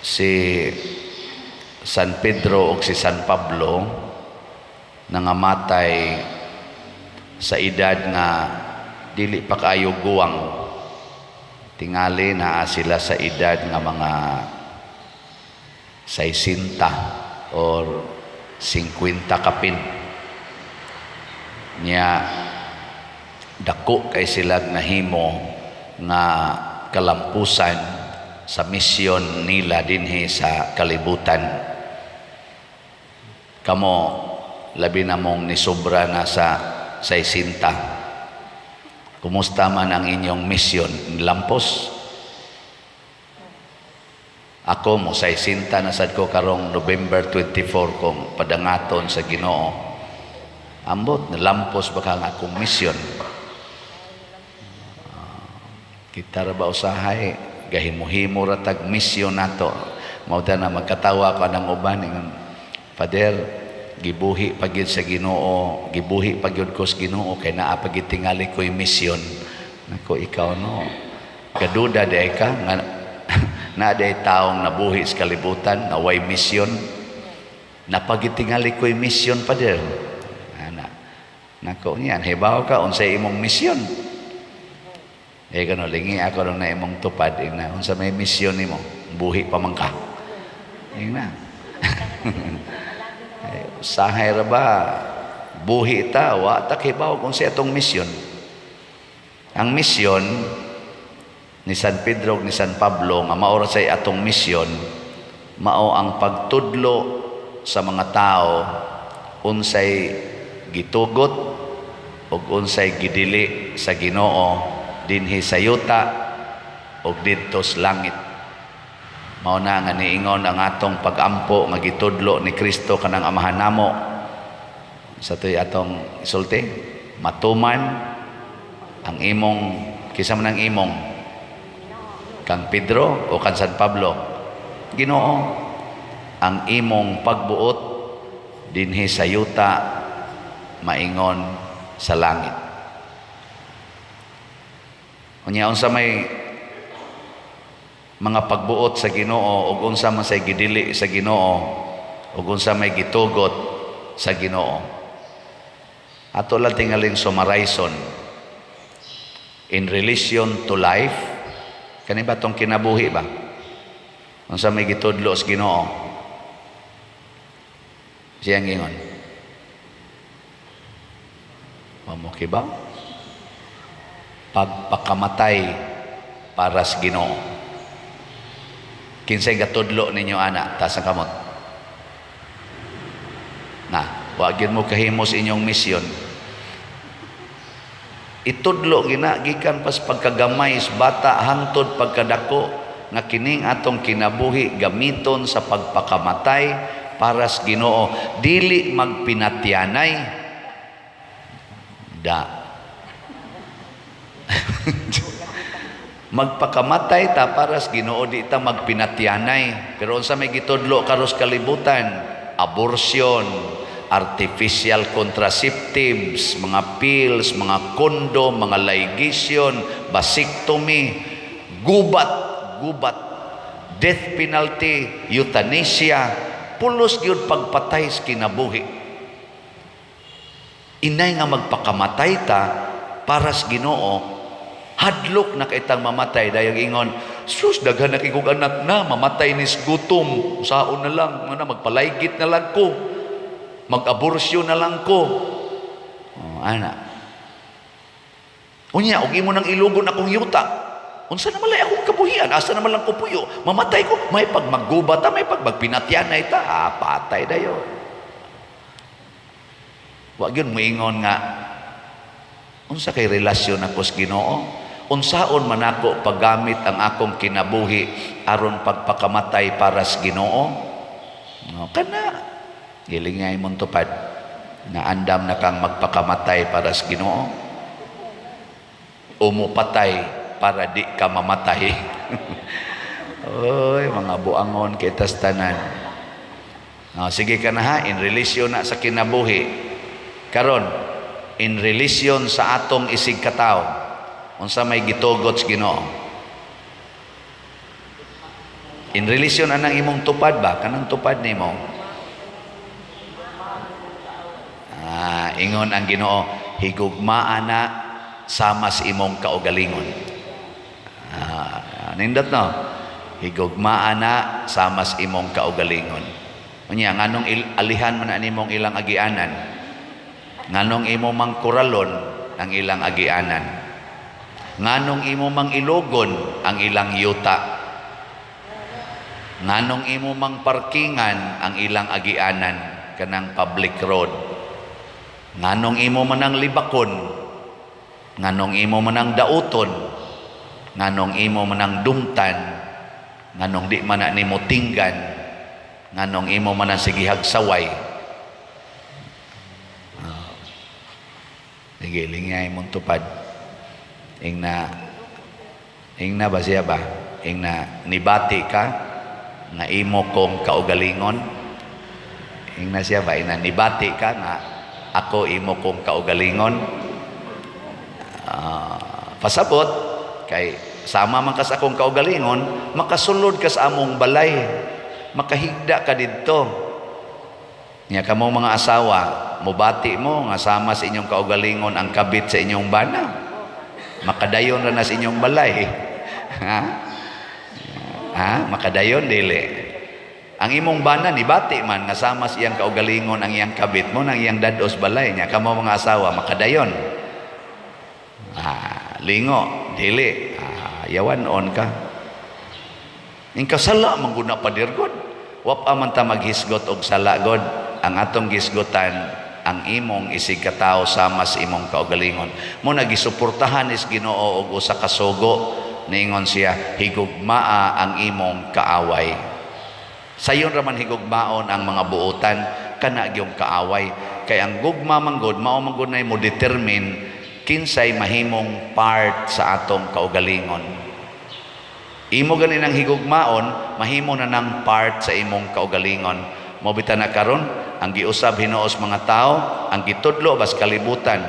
Si San Pedro ug si San Pablo nangamatay sa edad nga dili pa kaayo guwang. Tingali naa sila sa edad nga mga 60 or 50 kapin. Nya dako kay sila nahimo nga kalampusan sa misyon nila dinhi sa kalibutan. Kamo, labi na mong nisobra na sa 60. Kumusta man ang inyong misyon? Lampos? Ako mo 60 na sad ko karong November 24 kung padangaton sa Ginoo. Ambot, nalampos ba ang akong misyon? Kita ra ba usahay gahimo-himo ra tag misyon nato. Mao na magkatawa ko ng uban, ingon, "Father, gibuhi pa gyud sa Ginoo, gibuhi pa gyud ko sa Ginoo kay naa pa gyud tingali ko'y misyon." Nako, ikaw no. Gaduda diay ka nga naa diay taong nabuhi sa kalibutan nga way misyon. "Naa pa gyud tingali ko'y misyon, Father." Ana. Nako niyan, hibaw ka unsay imong misyon. Eh kano lingi ako nung na imong tupad ina, unsa may misyon nimo? Buhi pa man ka. Ingna. Ay, usahay ra ba buhi ta, wa ta kibaw kung sa atong misyon. Ang misyon ni San Pedro ug ni San Pablo nga mao ra say atong misyon, mao ang pagtudlo sa mga tao unsay gitugot ug unsay gidili sa Ginoo dinhi sa yuta ug didto sa langit. Mao na nga niingon ang atong pagampo nga gitudlo ni Kristo kanang Amahan namo sa to'y atong isulti, "Matuman ang imong," kinsa man ang imong, kang Pedro o kan San Pablo? Ginoo. "Ang imong pagbuot dinhi sa yuta maingon sa langit." Unya unsa may mga pagbuot sa Ginoo ug unsa man say gidili sa Ginoo ug unsa may gitugot sa Ginoo? Ato lang tingaling summarizon in relation to life. Kani ba tong kinabuhi ba? Unsa may gitudlo sa Ginoo? Siyang ingon. Wa ba? Pagpakamatay para sa Ginoo. Kinsay gatudlo ninyo ana? Taas ang kamot. Na, wa gyud mo kahimos inyong misyon. Itudlo gina gikan pas pagkagamay sa bata hangtod pagkadako nga kining atong kinabuhi gamiton sa pagpakamatay para sa Ginoo, dili magpinatyanay da. Magpakamatay ta para sa Ginoo, di ta magpinatyanay. Pero unsa may gitudlo karos kalibutan? Abortion, artificial contraceptives, mga pills, mga condom, mga ligation, vasectomy, gubat, gubat, death penalty, euthanasia, pulos gyud pagpatay sa kinabuhi. Inay nga magpakamatay ta para sa Ginoo, hadlok na kay tang mamatay. Dayang ingon, "Sus, daghan na kay kog anak na, mamatay ni gutom, saon na lang, na magpalaygit na lang ko, mag-aborsyo na lang ko." Oh, ana. Unya, og imo nang ilugon akong yuta, unsa na malay akong kabuhian? Asa na man lang ko puyo? Mamatay ko, may pag magguba ta, may pag magpinatyanay ta, ah, patay dayon. Wa gyud moingon nga unsa kay relasyon ako sa Ginoo? Unsaon man ako paggamit ang akong kinabuhi aron pagpakamatay para sa Ginoo? No, kana gilingay mong tupad na andam na kang magpakamatay para sa Ginoo o mupatay para di ka mamatay. Oy, mga buangon kitas tanan. No, sige ka na ha, in relation na sa kinabuhi. Karon, in relation sa atong isig katawo, unsa may gitugot sa Ginoo? In relation anang imong tupad ba, kanang tupad nimo. Ah, ingon ang Ginoo, higugmaa na sama sa imong kaugalingon. Ah, nindot, no? Higugmaa na sama sa imong kaugalingon. Unya, nganong alihan man na nimong ilang agianan? Nganong imo mang kuralon ang ilang agianan? Nganong imo mang ilogon ang ilang yuta? Nganong imo mang parkingan ang ilang agianan, kanang public road? Nganong imo man ang libakon? Nganong imo man ang dauton? Nganong imo man ang dumtan? Nganong di man na nimo tinggan? Nganong imo man ang sigihag saway? Ah. Sige, lingay imong tupad. Ingna, ingna ba siya ba? Ingna, nibati ka nga imo kong kaugalingon? Ingna siya ba? Ingna, nibati ka nga ako imo kong kaugalingon? Ah, pasabot kay sama man ka sa akong kaugalingon, makasulod ka sa among balay, makahigda ka didto. Nya kamo mga asawa, mubati mo nga sama sa inyong kaugalingon ang kabit sa inyong bana? Makadayon ra na sa inyong balay. Ha? Ha? Makadayon, dili? Ang imong bana nibati man nga sama sa iyang kaugalingon ang iyang kabit mo nang iyang dados balay niya. Kamo mga asawa, makadayon? Ah, lingo, dili. Ah, yawan on ka. Ing kasala man gud na, pader god. Wa pa man ta maghisgot og sala god. Ang atong gisgotan ang imong isig katawo sama sa imong kaugalingon. Mo nagisuportahan is Ginoo og usa ka sugo. Ningon siya, higugmaa ang imong kaaway. Sayon ra man higugmaon ang mga buotan kana gyung kaaway. Kay ang gugma man gud, mao man gud nay mo determine kinsay mahimong part sa atong kaugalingon. Imo gani nang higugmaon, mahimo na nang part sa imong kaugalingon. Mo bitaw na karon ang giusab hinuos mga tao, ang gitudlo bas kalibutan.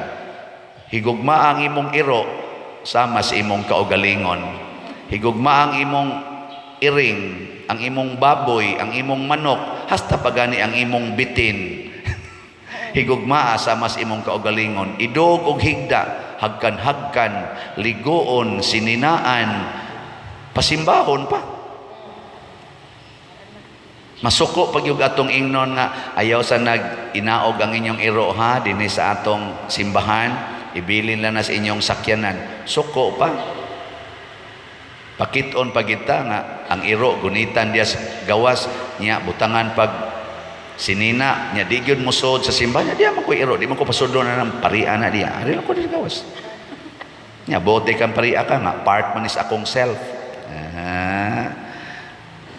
Higugma ang imong iro sama sa imong kaugalingon. Higugma ang imong iring, ang imong baboy, ang imong manok, hasta pagani ang imong bitin. Higugmaa sama sa imong kaugalingon. Idog og higda, hagkan-hagkan, ligoon, sininaan, pasimbahon pa. Masuko pag yung atong ingnon nga ayaw sa nag inaog ang inyong iro ha dinhi sa atong simbahan, ibilin lang na sa inyong sakyanan. Suko pa. Pakiton pa kita nga ang iro gunitan diya sa gawas niya, butangan pag sinina niya, di gyud mosud sa simbahan niya. Diya man ko iro, di man ko pasudlo na ng paria na diya. Ari lang ko diri gawas niya, bote kang paria ka nga part man is akong self. Ah.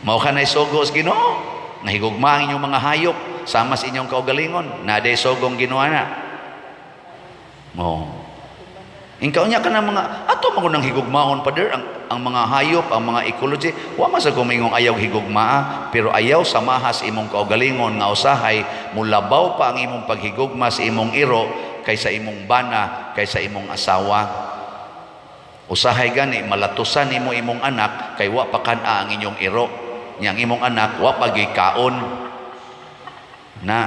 Mao ka na sugo sa Ginoo nga higugma ang inyong mga hayop sama sa inyong kaugalingon. Naa day sugong Ginoo na. Mo. Ingkaw niya ka na mga ato man nang higugmaon, pader, ang mga hayop, ang mga ecology. Wa man sa kumingong ayaw higugmaa, pero ayaw samaha sa imong kaugalingon nga usahay mulabaw pa ang imong paghigugma sa imong iro kaysa imong bana, kaysa imong asawa. Usahay gani malatusan nimo imong anak kay wa pa kan-a ang inyong iro. Nya ang imong anak wa pa gikaon. Na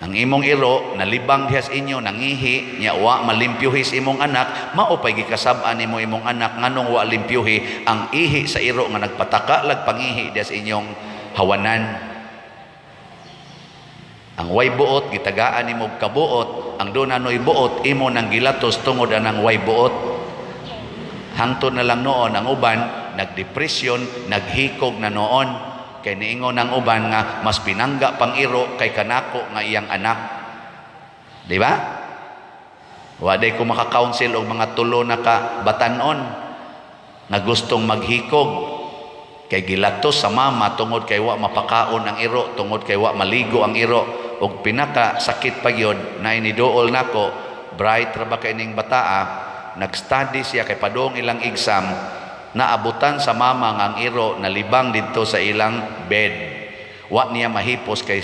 ang imong iro nalibang diha sa inyo, nangihi nya wa malimpyuhi sa imong anak, mao pay gikasab-an nimo imong anak nganong wa limpyuhi ang ihi sa iro nga nagpataka lag pangihi diha sa inyong hawanan. Ang way buot gitagaan nimo og kabuot, ang doon anoy buot imo nang gilatos tungod anang way buot. Hangtod na lang noon ang uban nagdepresyon, naghikog na noon kay niingon ang uban nga mas pinangga pang iro kay kanako nga iyang anak. Di ba? Wa day ko maka-counsel og mga tulo na ka batanon nga gustong maghikog kay gilatos sa mama tungod kay wa mapakaon ang iro, tungod kay wa maligo ang iro. Og pinaka sakit pa gyud na iniduol nako, bright ra ba kay ning bataa, nag-study siya kay padung ilang exam, naabutan sa mama nga ang iro nalibang didto sa ilang bed. Wa niya mahipos kay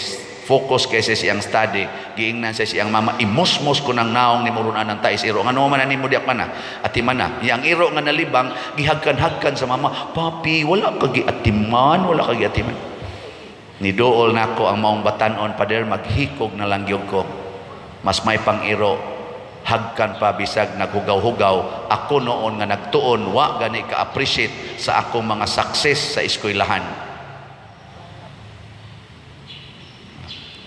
Focus kay sa siyang study. Giingnan sa siyang mama, "Imusmos ko ng naong ni murunan ng tais iro. Ngano man nimo diak man atiman na." Yang iro nga nalibang, gihagkan-hagkan sa mama, "Papi, wala ka giatiman, wala ka giatiman." Niduol nako ang maong batanon, "Pader, maghikog na lang gyud ko. Mas may pang iro, hagkan pa bisag naghugaw-hugaw." Ako noon nga nagtuon, wa gani ka-appreciate sa akong mga success sa eskwelahan.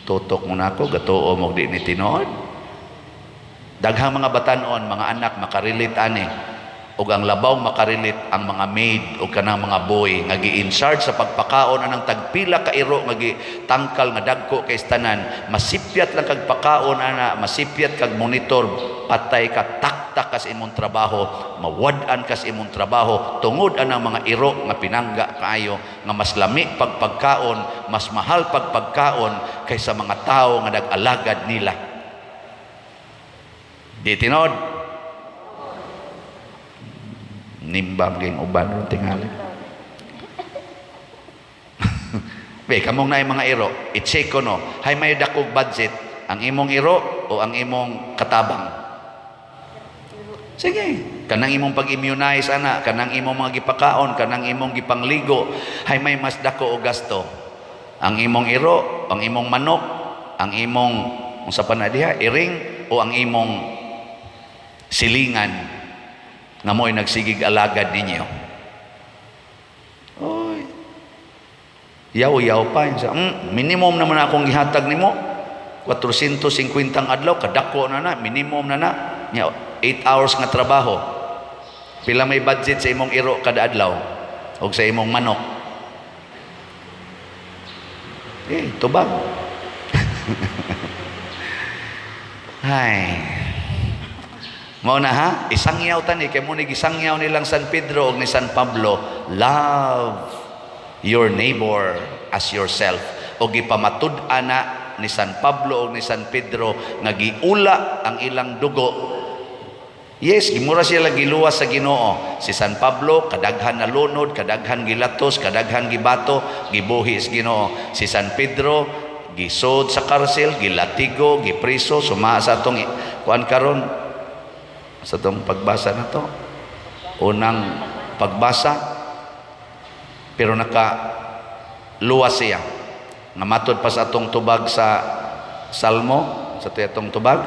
Tutok mo na ako, gatuo mo di ni tinuod. Daghang mga batanon, mga anak makarelate ani. Ug ang labaw makarelate ang mga maid o kanang mga boy nga gi-in charge sa pagpakaon anang tagpila ka iro nga gitangkal nga dagko kay tanan. Masipyat lang kag pakaon ana, masipyat kag monitor, patay ka, taktak ka sa imong trabaho, mawad-an ka sa imong trabaho tungod anang mga iro nga pinangga kaayo, nga mas lami pagpagkaon, mas mahal pagpagkaon kaysa mga tao nga nag-alagad nila. Di tinod? Nimbang ging uban ron tingali. Be, kamong na mga iro, i-check ko no, hay may dakog budget, ang imong iro o ang imong katabang? Sige, kanang imong pag-immunize ana, kanang imong mga gipakaon, kanang imong gipangligo, hay may mas dako og gasto? Ang imong iro, ang imong manok, ang imong unsa pa na diha, iring o ang imong silingan nga mo'y nagsigig alagad ninyo? Oy. Yaw-yaw pa. Sa, minimum naman akong gihatag nimo. 450 adlaw, kadako na na, minimum na na. Nya, 8 hours nga trabaho. Pila may budget sa imong iro kada adlaw? O sa imong manok? Eh, tubag. Hay. Mao na ha, isangyaw tani kay mo ni gisangyaw nilang San Pedro ug ni San Pablo, love your neighbor as yourself. O gipamatud-an na ni San Pablo ug ni San Pedro nga giula ang ilang dugo. Yes, gimura sila giluwas sa Ginoo. Si San Pablo kadaghan na lunod, kadaghan gilatos, kadaghan gibato, gibuhi sa Ginoo. Si San Pedro gisod sa karsel, gilatigo, gipriso, suma sa atong kuan karon sa itong pagbasa na to, unang pagbasa, pero naka luwas siya nga matod pa sa atong tubag sa Salmo, sa atong tubag,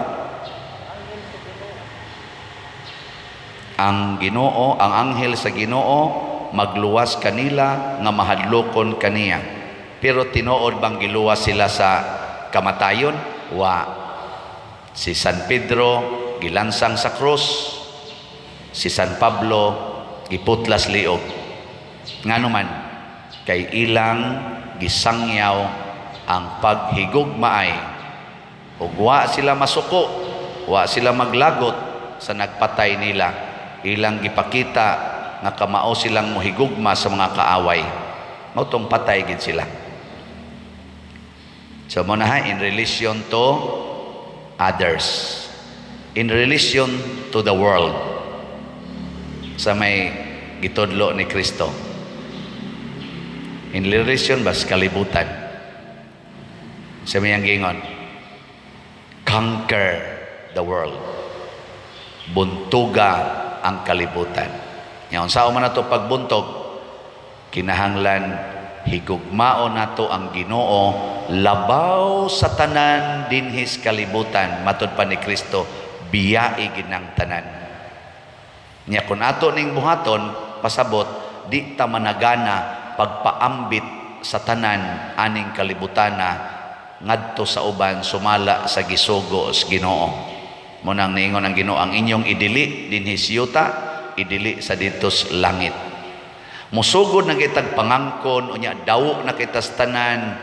ang Ginoo, ang anghel sa Ginoo magluwas kanila nga mahadlokon kaniya. Pero tinuod bang giluwas sila sa kamatayon? Wa. Si San Pedro gilansang sa krus, si San Pablo giputlas liog. Ngano man? Kay ilang gisangyaw ang paghigugmaay ug wa sila masuko, wa sila maglagot sa nagpatay nila. Ilang gipakita nga kamao silang mohigugma sa mga kaaway. Mao tong patay gid sila. So mo na ha, in relation to others, in relation to the world, sa may gitudlo ni Kristo, in relation bas kalibutan, sa may ang gingon, conquer the world, buntuga ang kalibutan. Ngayon, sa man nato pagbuntog? Kinahanglan higugmao nato ang Ginoo labaw sa tanan dinhis kalibutan. Matod pa ni Kristo, biyai ginang tanan. Nya kun ato ning buhaton, pasabot di ta managana pagpaambit sa tanan aning kalibutana ngadto sa uban sumala sa gisugo sa Ginoo. Munang niingon ang Ginoo, ang inyong idili dinhi yuta, idili sa ditos langit. Musugod na kitag pangangkon, unya dawo na kita sa tanan,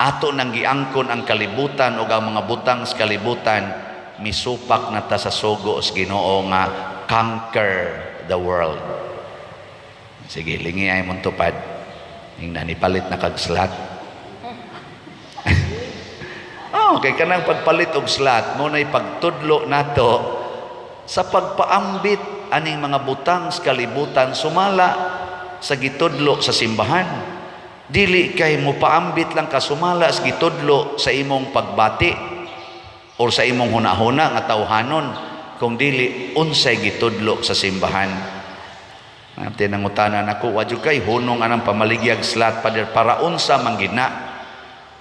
ato nang giangkon ang kalibutan o ang mga butang sa kalibutan, misupak na ta sa sugo sa Ginoo nga conquer the world. Sige, lingi ay mong tupad. Ingna nipalit na kag slot. Oh, kay kanang pagpalit og slot mo nay pagtudlo nato sa pagpaambit aning mga butang sa kalibutan sumala sa gitudlo sa simbahan. Dili kay mopaambit lang ka sumala sa gitudlo sa imong pagbati or sa imong hunahuna nga tawhanon, kung dili unsay gitudlo sa simbahan. Ate, nangutana nako, "Wa jud kay hunong anang pamaligyag slot, Pader, para unsa man gina?"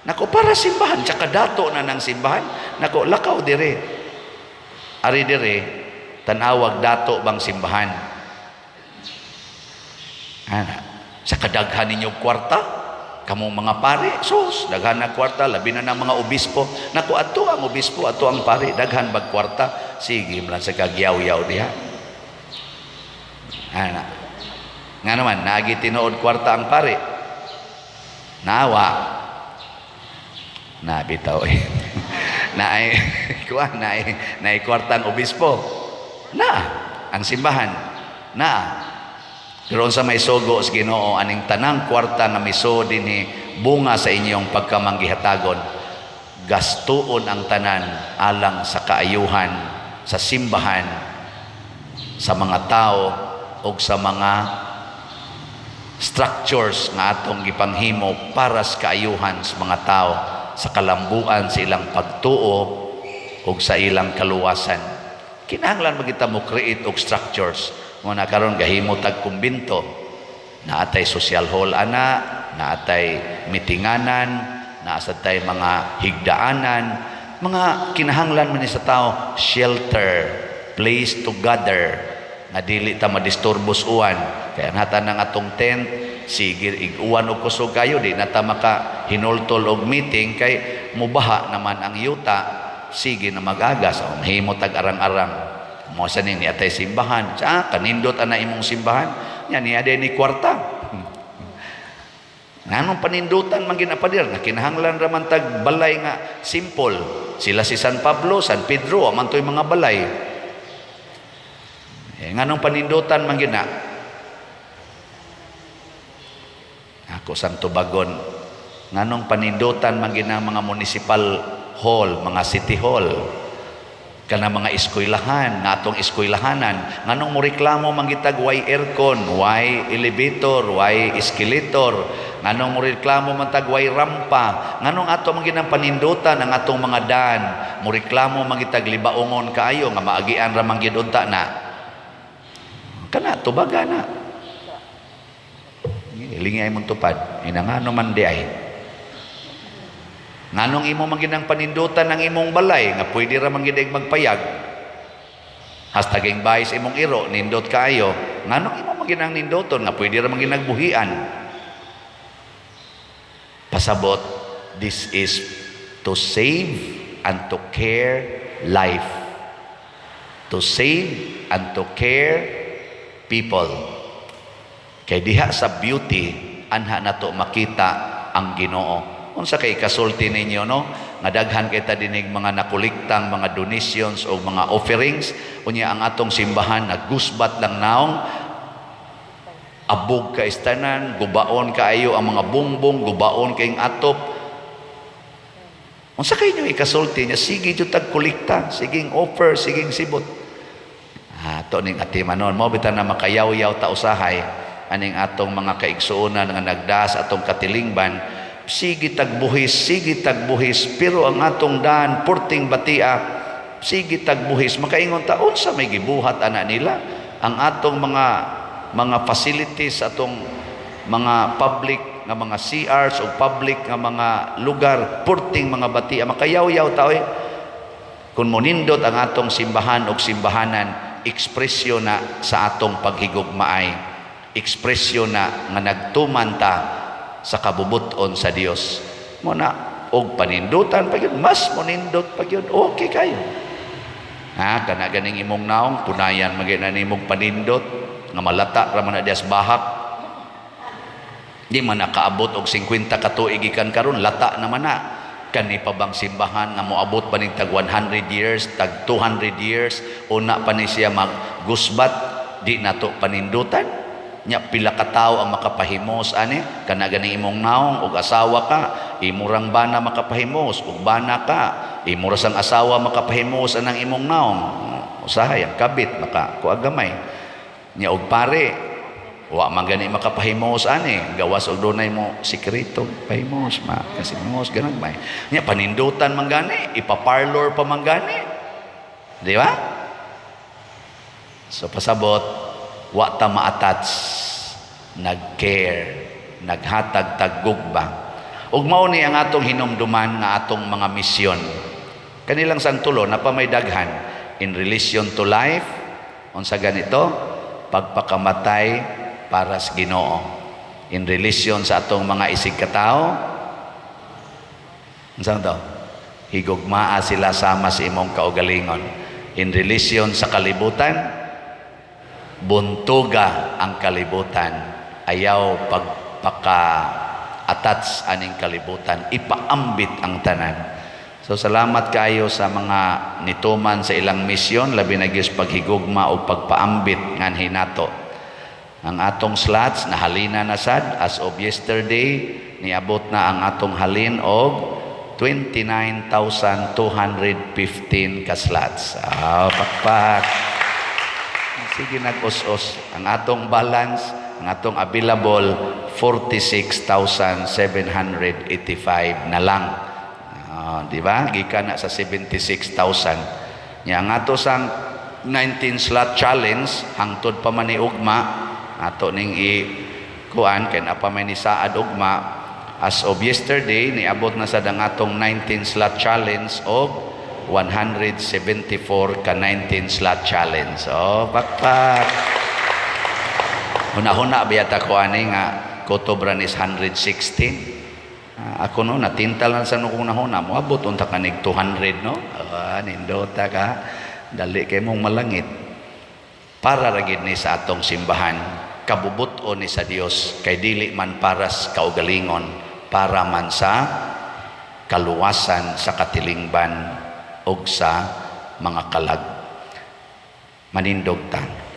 Nako, para simbahan, tsaka dato na ng simbahan. Nako, lakaw dire. Ari dire, tanawag dato bang simbahan. Ana, sa kadaghan ninyo kwarta, kamo mga pare, sus, daghan na kwarta, labi na ng mga obispo. Nako, ato ang obispo, ato ang pare, daghan bag kwarta, sige man sa kagyaw-yaw diha. Ana. Nga naman, nagi tinuod kwarta ang pare. Nawa. Nabitaw eh. Naay, kuan, naay, naay kwarta ang obispo. Na, ang simbahan. Na. Pero unsa may sugo sa Ginoo aning tanang kwarta nga miso dinhi, bunga sa inyong pagkamanggihatagon, gastuon ang tanan alang sa kaayuhan sa simbahan, sa mga tao ug sa mga structures nga atong gipanghimo para sa kaayuhan sa mga tao, sa kalambuan sa ilang pagtuo ug sa ilang kaluwasan. Kinahanglan man kita mo create og structures. Mo na karon gahimo tag kumbinto, naatay social hall ana, naatay mitinganan, naa sad tay mga higdaanan, mga kinahanglan man ni sa tao, shelter, place to gather nga dili ta madisturbos uwan. Kaya nata ng atong tent, sige ig-uwan og kusog kayo, di na ta maka hinultol og meeting kay mubaha naman ang yuta, sige na mag-agas o mahimo tag arang-arang. Mo sa ni atay simbahan sa kanindot ana imong simbahan nya niya ni kwarta. Nganong panindutan man ginapadir nga kinahanglan ra man tag balay nga simple? Sila si San Pablo, San Pedro, man to'y mga balay. Eh, nganong panindutan man gina? Ako sang tubagon. Nganong panindutan man gina mga municipal hall, mga city hall, kana mga eskwelahan, nga atong eskwelahanan? Nganong mo reklamo man gitag why aircon, why elevator, why escalator? Nganong mo reklamo man tag why rampa? Nganong ato man ginang panindutan ang atong mga daan? Mo reklamo man gitag libaongon kaayo nga maagian ra man gid unta na. Kana tubaga na. Lingi ay mong tupad. Inangano man di ay. Nganong imo man ginang panindutan ang imong balay nga pwede ra man gid magpayag? Hastaging bahay sa imong iro, nindot kaayo. Nganong imo man ginang nindoton nga pwede ra man ginagbuhian? Pasabot, this is to save and to care life. To save and to care people. Kay diha sa beauty, anha nato makita ang Ginoo. Unsa kay kasulti ninyo, no? Nga daghan kay ta dinig mga nakolektang mga donations o mga offerings, unya ang atong simbahan nagusbat lang naong, abog ka istanan, gubaon kaayo ang mga bungbong, gubaon kayong atop. Unsa kay inyo ikasulti niya? Sige jud tag kolekta, siging offer, siging sibot. Ah, to ning atimanon mo bitan na makayaw-yaw ta usahay aning atong mga kaigsuonan nga nagdas atong katilingban, sige tagbuhis, sige tagbuhis, pero ang atong daan purting batia, sige tagbuhis. Makaingon ta, unsa may gibuhat ana nila? Ang atong mga facilities, atong mga public nga mga CRs o public nga mga lugar, purting mga batia. Makayaw-yaw ta oy. Kung monindot ang atong simbahan o simbahanan, ekspresyon na sa atong paghigugmaay, ekspresyon na nga nagtuman ta sa kabubuton sa Dios. Mo na og panindutan pa yun, mas monindot pa yun, okay kayo. Ha, kana ganing imong naong punayan man na nimong panindot nga malata ra man na dias bahak. Di man nakaabot og 50 ka tuig gikan karon, lata naman na. Kani pa bang simbahan nga moabot pa ning tag 100 years, tag 200 years, una pa ni siya maggusbat, di nato panindutan? Nya pila ka tawo ang makapahimos ani? Kana gani imong naong og asawa ka, imo rang bana makapahimos, ug bana ka, imo ra sang asawa makapahimos anang imong naong. Usahay ang kabit maka kuha gamay. Nya og pare, Wa man gani makapahimuos ani, gawas og dunay mo sikreto pahimuos ma kasi himuos ganun may. Nya panindutan man gani, ipa-parlor pa man gani. Di ba? So pasabot, wa ta ma-attach, nag-care, naghatag taggugma. Ug mao ni ang atong hinumduman nga atong mga misyon. Kanilang sang tulo na pa may daghan in relation to life, unsa ganito, pagpakamatay para sa Ginoo. In relation sa atong mga isig katao, unsa to? Higugmaa sila sama sa imong kaugalingon. In relation sa kalibutan, buntuga ang kalibutan. Ayaw pagpaka attach aning kalibutan, ipaambit ang tanan. So salamat kayo sa mga nituman sa ilang misyon, labi na gyud sa paghigugma o pagpaambit nganhi nato. Ang atong slots nahalina na sad as of yesterday, niabot na ang atong halin og 29,215 ka slots. Ah, pakpak. Sige, nag-us-us. Ang atong balance, ang atong available, 46,785 na lang. Ah, di ba? Gikan na sa 76,000. Nya ang ato sang 19 slot challenge hangtod pa man ni ugma ato ning i kuan kay naa pa may ni saad ugma. As of yesterday, niabot na sad ang atong 19 slot challenge og 174 ka 19 slot challenge. Oh, pakpak. Huna-huna biyata ko ani nga kutob ra is 116. Ah, ako no, natintal na sa nung huna-huna, moabot unta kanig 200, no? Ah, nindota ka. Dali kay mong malangit. Para ra gid ni sa atong simbahan, kabubut-on ni sa Dios kay dili man para sa kaugalingon, para man sa kaluwasan sa katilingban og sa mga kalag. Manindog ta.